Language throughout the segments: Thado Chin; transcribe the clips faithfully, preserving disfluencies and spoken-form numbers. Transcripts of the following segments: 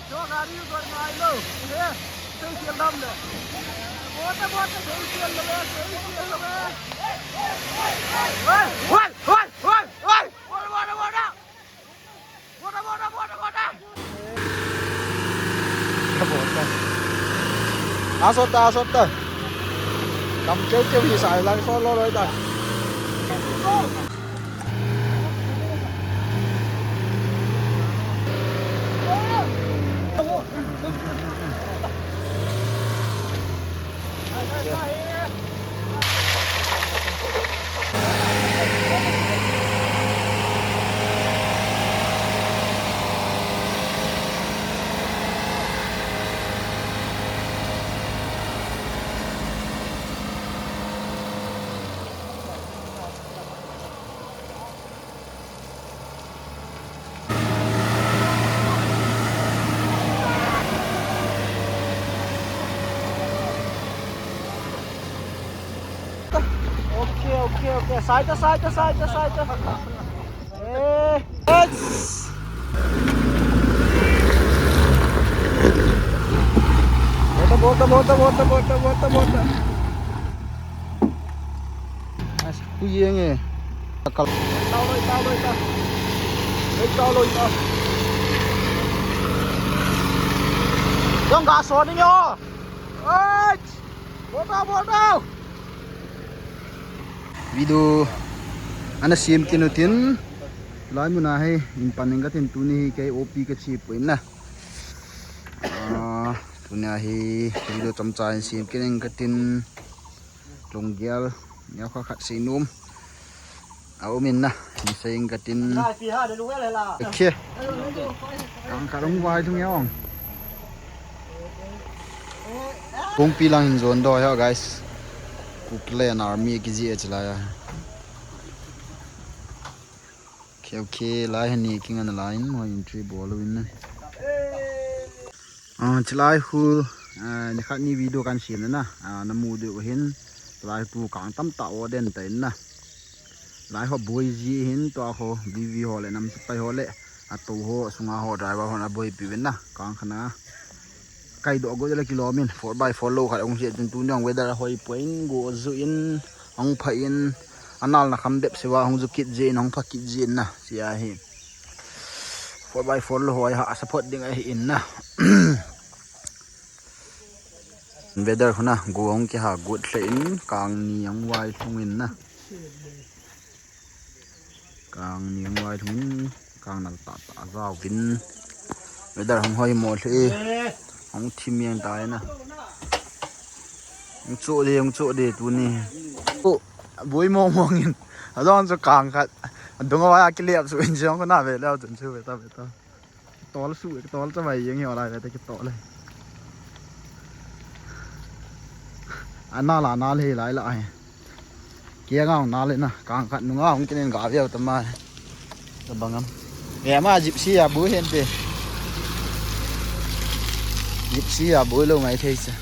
Yo, gari ऊपर में आ लो। ए, सही चल रहा हमने। बहुत, बहुत सही चल रहा है, सही चल रहा है। ओए, ओए, ओए, ओए, ओए। Water, water, water. Water, water, water, water. Asot ta, asot ta. Kam keu keu hi sai lang so lo lo ta. Okay, okay, okay. Side, side, side, side. Eh, yes. Bota, bota, bota, bota, bota, bota, bota. As kuyenge. Takal. Tao loi, tao loi, tao. Ei, tao loi, tao. Dong ga so ding yo. Oi! Bol tao, bol tao. Video ana sem kit u tin. Lai mun a hi in pan ing katin, tuni hi kei O P kache poi na. Ah, tuni a hi video chomcha in sem kit ing katin. Lunggel, neo kha khat seinom. A um in na, in sei ing katin. Lai pi ha, le lu le la. Okay. Kang khat hung vai thung yong. Kongpi lang hin jon doh hi, guys. Kukle an army kijih e chilai a. Okay, okay, lai hin ni king an lai in, mo entry bol u in na. Ah, chilai khu, ah, nikhat ni video kan sem na na, ah, na mu diu hin, chilai khu kang tamtah o den ta in na. Lai ho boi ji hin, tua ho, V V ho le, nam sipai ho le, a to ho, sunga ho, driver ho, na boi pi vin na, kang khana. Kai doh go le kilom in, four by four lou khat hung se tin, tuni weather hoi poi in, go ju in, hung pha in, anal na kham bep sewa, hung ju kit je in, hung pha kit je in na, sia hi. Four by four lou hoi ha, support ding ahi in na. Weather khu na, go hung kiha gut le in, kang ni hung vai thung in na. Kang ni hung vai thung in, kang nal tah tah a jao vin. Weather hung hoi mo le. Hung thim yang ta na. Hung chu de, hung chu de tuni. O, boi mong mong in. A dong chu kang khat. A dong a vai a kilep su in jong ko na ve le, chun chu ve ta, ve ta. Tol su, tol cha vai yang yo lai ve ta ki tol le. Ana la na le lai la ai. Kia ngau na le na, kang khat nunga hung kinen ga viau ta ma. Ta bang am. Ve ma Gypsy a bu hen te. Gypsy a bu lou mai thei cha.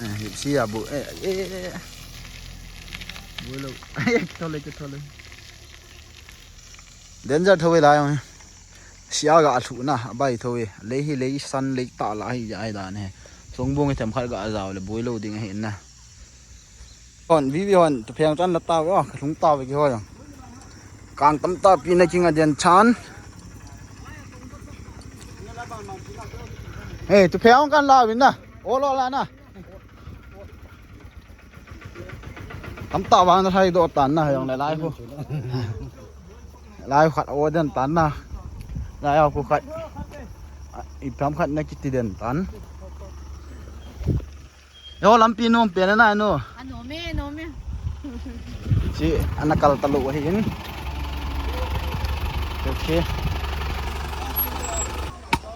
Eh, Gypsy a bu, eh, eh, eh, eh. Bu lou. Eh, thole, thole. Danger thou e lai ong. Sia ga thu na, a bai thou e. Lei hi lei san lei ta la hi ja ai dan he. Songbung hi them khat ga jao le boi lou ding ahi na. Hon, V V hon, tu pheng chan la ta ve, oh, ka lhung ta ve ki ho jong. Kang tam ta pi na king a den chan. Hey, tu pheng kan la vin na. O lo la na. Tam ta vang na hai do tan na, hai jong le lai khu. Lai khat o den tan na. Lai o khu khat. I pham khat na kiti den tan. Yo, lampi nom pen na no. A nom e, nom e. Chi ana kal ta lo hi in. Okay.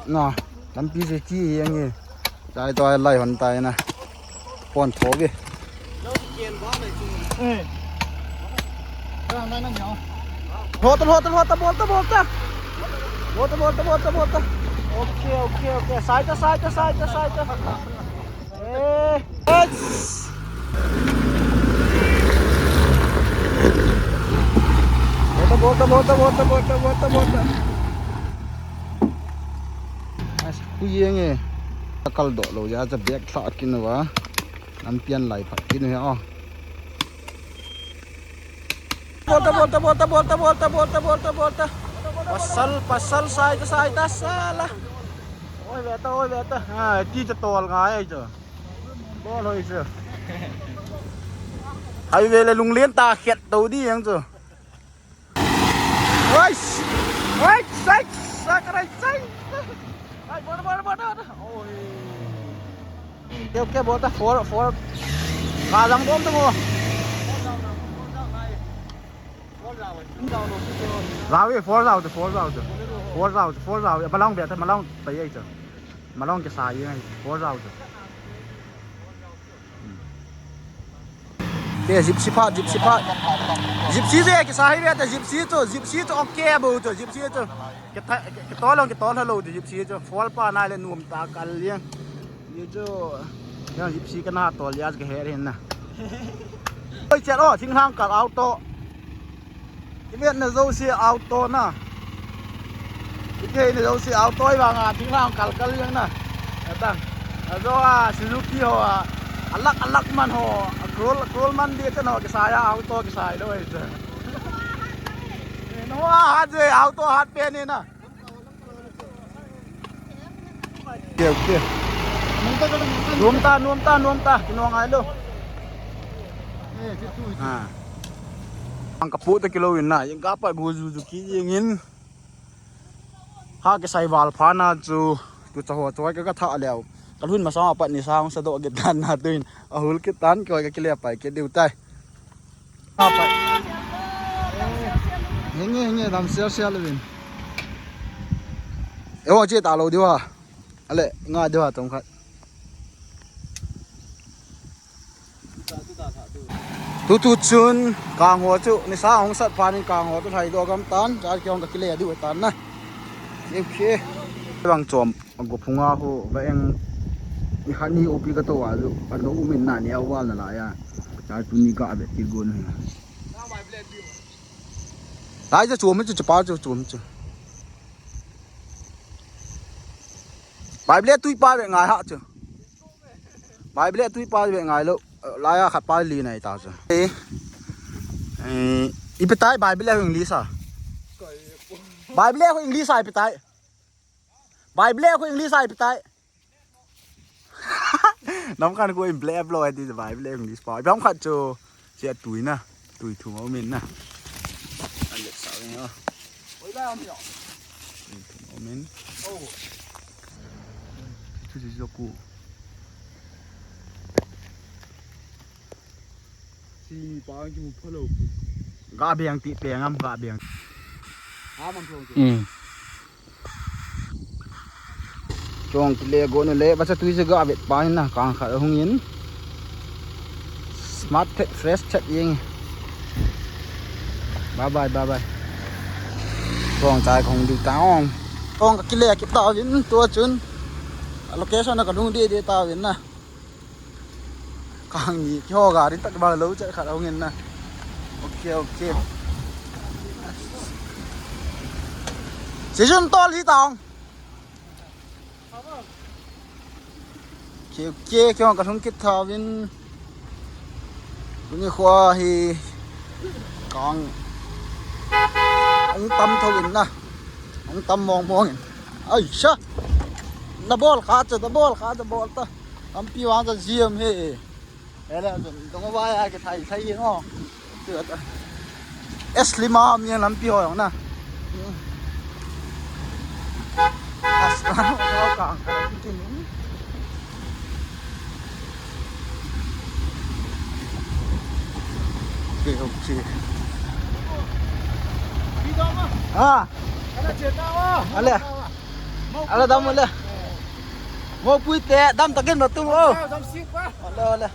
Na, lampi se chi yang e. Chai to lai hon tai na. Pon tho ve. Hotel, hotel, hotel, bolta, bolta. Bolta, bolta, bolta, bolta. Okay, okay, okay. Side, side, side, side. Eh. Bolta, bolta, bolta, bolta, bolta, bolta, bolta. Yeng e. Ka kal doh lou jeh a cha bag thla kit uva. Lampi a lai phat kit u hi a. Bolta, bolta, bolta, bolta, bolta, bolta, bolta, bolta. Pasal, pasal, sai ta, sai ta, sala. Oi, ve ta, oi, ve ta. Ha, ti cha tol ngai ai chu. Bol hoi chu. Highway le lunglen ta khet to di jeng chu. Oi, oi, sai, sai, sai. Ai, bol, bol, bol, bol. Oi. Keu, keu, bol ta, four, four. Ka jang bom ta mo. Jao e, four jao te, four jao te. Four jao te, four jao e. Malong be ta, malong ta ye ta. Malong kisa ye ngai, four jao te. Te Gypsy phat, Gypsy phat. Gypsy je kisa hi ve ta, Gypsy chu, Gypsy chu okay bo chu, Gypsy chu. Ke ta, ke, ke tol long, ke tol hello chu, Gypsy chu. Four pa nai le nuam ta kal liang. Ni chu, yang Gypsy ka na tol ya ka he rin na. Oi, chat o, thinglhang kal auto. I vet na jouse auto na. I vet na jouse auto i vang a thinglhang kal kal jeng na. Atan. A jo a Suzuki ho a. A lak, a lak man ho. A cruel, a cruel man di chan ho kisai a auto kisai lou e. No a hat je auto hat pen ni na. Okay, okay. Nuam ta, nuam ta, nuam ta. Kinong ai lou. Ha. Ang kapu ta kilou in na. Jeng ka pa gu ju ju ki jeng in. Ha kisai val pha na chu. Tu cha ho choi ka ka tha leo. Ka lhun masang a pat ni sang sa doh kit tan na tu in. A hul kit tan koi ka kile pai kit diu tai. Henge, henge, dam sial sial uvin. Ewa che ta lou diu a. Ale, nga diu a tong khat. Tu tu chun, kang ho chu, nisa hung sat phan in kang ho chu lhai doh gam tan, cha ki hong ka kile diu tan na. Okay. Bang chom. A go phunga ho, va eng, ni khat ni opi ka to a lu, a lo um in na ni a val na la ya. Cha tu ni ka a vet ti gon hi. Lai cha chom chu, cha pa chu, chom chu. Bible tui pa ve ngai ha chu. Bible tui pa ve ngai lou. Lai a khat pa li nai ta chu. Eh. Eh, ipi tai Bible English a. Bible English a ipi tai. Bible khu English a ipi tai. Nam khan khu in black blow ai ti Bible English pa. Nam khat chu sia tui na. Tui thum a um in na. An le sa ni o. Oi la am yo. Tui thum a um in. Oh. Chu chu chu ku. Si pa ang ki mu pha lou. Ga beng ti peng am ga beng. Ha man thong. Um. Chong kile go nu le, ba cha tui se ga vet pa hin na, kang khat hung in. Smart thet, fresh thet jeng. Bye bye, bye bye. Chong chai khong di ta ong. Chong ka kile kit ta vin, tua chun. A location na ka lhung di di ta vin na. Kang ni, ki ho gari tak ba lo chat khat hung in na. Okay, okay. Season tol hi tong. Okay, okay, ki ho ka lhung kit tha vin. Tuni khua hi kang hung tam tho in na. Hung tam mong mong in. Ai sha. Na bol kha cha, na bol kha cha bol ta. Lampi vang cha jam he. Ele jong dong vai a ke thai thai no. Tu ta. Es lima mi lampi ho jong na. As ka no ka ka. Okay, okay. Ah. Ale. Ala dam ale. Mo pui te dam takin ma tum o. Dam si pa. Ale, ale.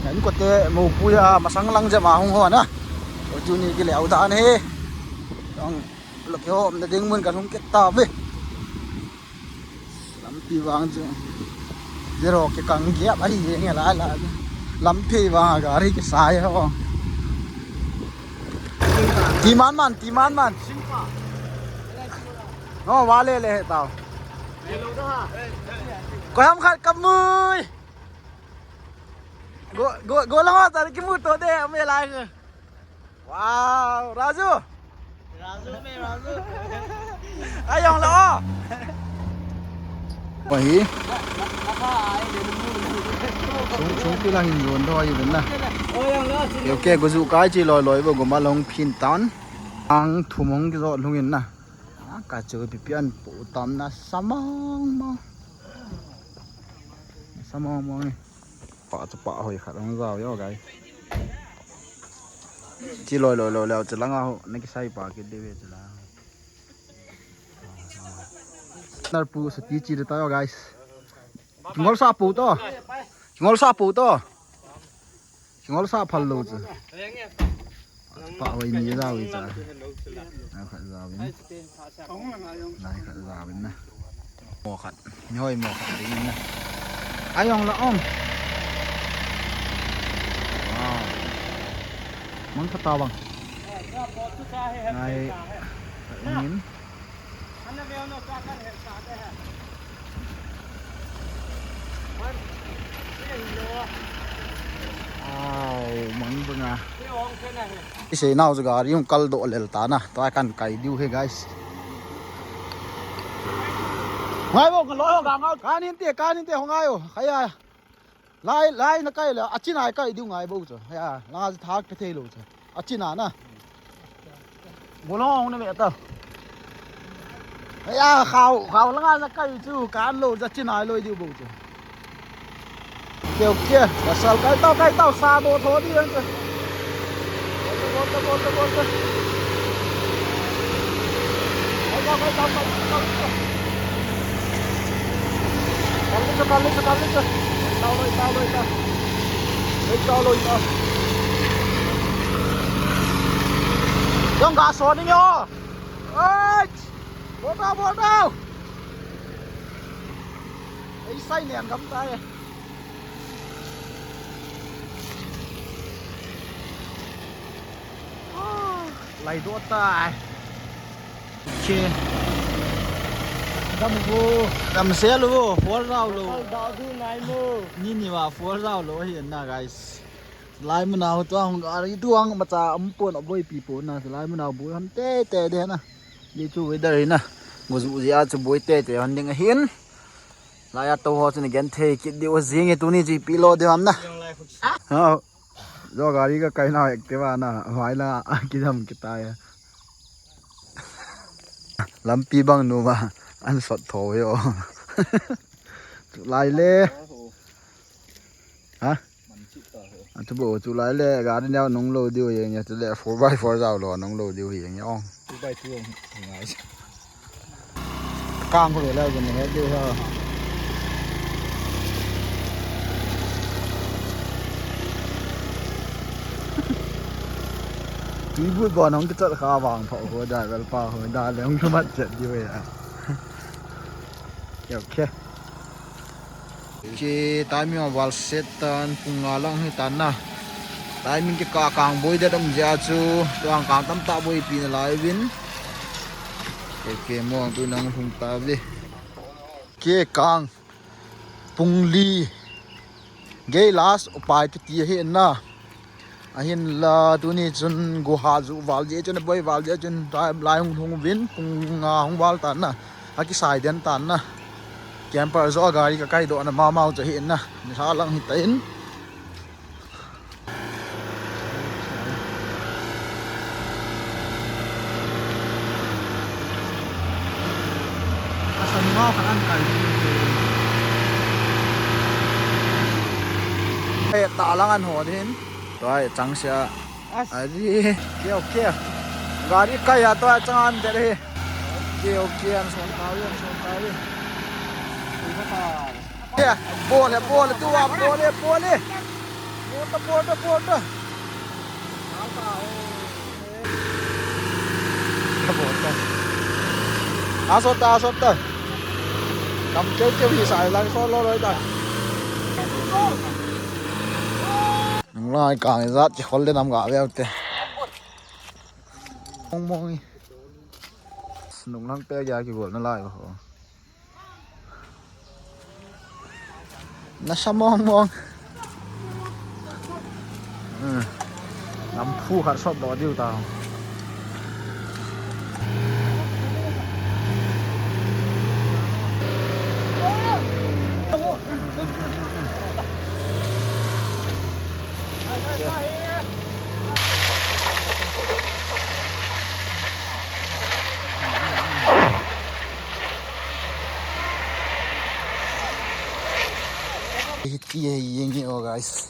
Kan ko te mo pui a masang lang jama hung ho na. O chu ni ki le au dan he. Ang lo ke ho na ding mun ka hung ke ta ve. Lampi vang chu. Zero ke kang ke a hi nge la la. Lampi vang a gari ke sai ho. Ti man man, ti man man. No, vale le he tao. Koi ham khat ka mui. Go, go, go lang ho ta kimu to de, me lai. Wow, Raju. Raju me, Raju. Ayong la o. Wahi. Chung, chung pi lang in jon do ayu na. Okay, okay, go ju kai chi loi loi bo go ma long phin tan. Ang thum hong ki jo lung in na. Ah, ka chu pi pian pu tam na samang ma. Samang ma ni. Pa chu pa hoi khat hong jao yo, guys. Chi loi loi loi loi, chi langa ho, na kisai pa ki de ve chi la. Nar pu sa ti chi de ta yo, guys. Ngol sa pu to. Ngol sa pu to. Ngol sa phal lo chu. Pa hoi ni jao i cha. Na khat jao in. Nai khat jao in na. Mo khat. Ni hoi mo khat ding in na. Ayong la om. Wow. Mang khat ta bang. Nai. Min. Wow, mang banga. Isei nau chu gari hung kal doh lel ta na. Tua kan kai diu he, guys. Ngai bo, ngai lo ho ga ngai. Kan hin te, kan hin te ho ngai o. Kaya. Lai, lai na kai le, a chin ai kai diu ngai bo chu. Ya, la thak pe thei lo chu. A chin a na. Bo lo na me ta. Ya, khao, khao la na kai chu, kan lo cha chin ai lo diu bo chu. Keu kia, ka sal kai tao, kai tao, sa do tho di ang ka. Bol ta, bol ta, bol ta, bol ta. Kai tao, kai tao, kai tao, kai tao. Kal le cha, kal le cha, kal le cha. Tao lo, tao lo, tao. Ei, tao lo, tao. Dong ka so ding yo. Ei! Bol ta, bol ta. Ei, sai nian gam ta e. Lai do tai. Che. Dam go. Dam sel go, for rau lo. Kal da du nai mo. Ni ni wa for rau lo hi na, guys. Lai mun a tua hung gari tuang macha um pon a boi pi pon na. Lai mun a boi han te te de na. Ni chu weather hi na. Go ju ji a chu boi te te han ding a hin. Lai a to ho chu ni gen thei kit diu jing e tuni ji pi lo de ham na. Ha. Jo gari ka kai na Activa na. Vai la a ki dam ki ta ya. Lampi bang nu ba. An sot tho yo. Lai le. Ha? Atu bo chu lai le gari neo nung lo diu yeng ya, chu le four by four jao lo nung lo diu yeng ya ong. Two by two ong ngai. Kang ko le ga ne diu ha. Tui bu bo nong ki chat kha vang pho ko da bel pa ho da le ong mat chat diu ya. Okay. Che timing a val set tan pung nga lang hi tan na. Timing ke ka kang boi det um jia chu tuang kang tam ta boi pi na lai vin. Ke ke mo tu nang hung ta ve. Ke kang pung li gei last upai tu ti hi na. Ahin la tuni chun guha ju val je chun boi val je chun lai hung hung vin pung nga hung val tan na. Aki sai den tan na. Camper jo gari ka kai do na mamau cha hi na. Ni sa lang hi ta in. Asan mau khat an kai. Eh, ta lang an ho din. Tua chang sia. As. Ari, okay, okay. Gari kai a tua chang an der hi. Okay, okay, an son ta wi, an son ta wi. Ui, ka ta. Bol e, bol e, tua bol e, bol e. Bol ta, bol ta, bol ta. Bol ta. Asot ta, asot ta. Kam keu keu hi sai lang so lo lo ta. Nung lai kang jat chi khol le nam ga veu te. Mong mong hi. Nunglang peh geiya kigolna lai ho. Nasa mong mong. Hmm. Lam phu khat sot doh diu ta. Hiti hi yeng hi o guys.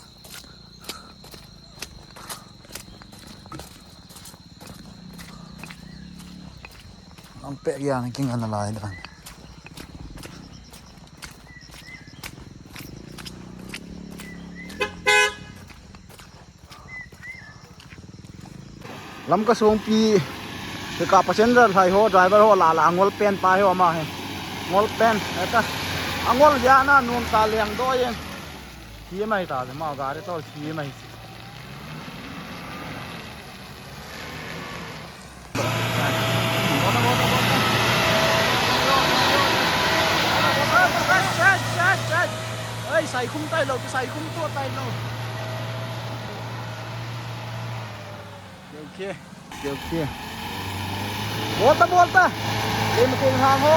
Lam peh geiya kinga nalai dan. Lamka songpi, kei ka passenger lhai ho, driver ho, la la, angol pen pa hi o ama hi. Ngol pen, eta. Angol jana nun ta leng doh jeng. Hi mai ta, ma gari tol hi mai. Ei, saikhum tailou, saikhum to tailou. Okay, okay. Bolta, bolta. Ei, ma kong hang ho.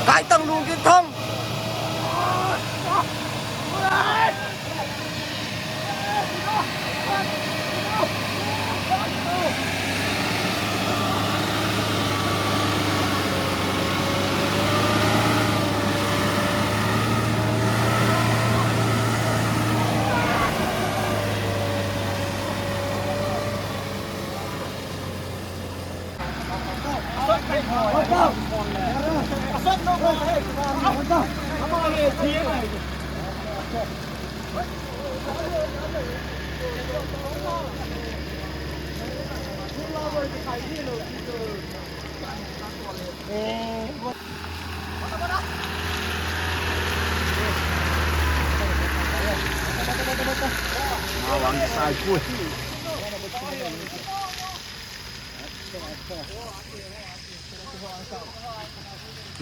Kaitang lungin thong.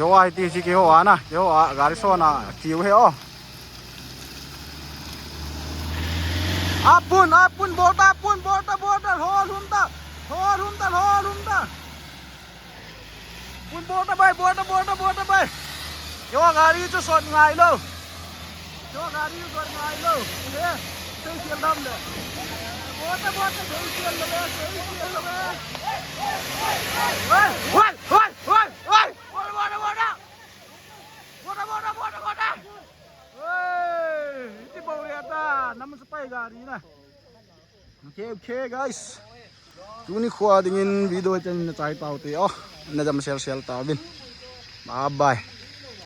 Keiho a hiti si keiho a na, keiho a gari sona kiu he o. Apun, apun, bolta, apun, bolta, bolta, lhol hum ta, lhol hum ta, lhol hum ta. Pun bolta bai, bolta, bolta, bolta bai. Keiho gari chu sot ngai lou. Keiho gari chu sot ngai lou. He, sei sial dam le. Bolta, bolta, sei sial le, sei sial le. Hoi, hoi, hoi, hoi, hoi. Bolta, bolta, bolta. Bolta, bolta, bolta, bolta. Hoi, iti bol le ta, nam sa pai gari na. Okay, okay, guys. Tuni kho dingin video chen na chai tau te o. Na jam share share tauvin. Bye bye.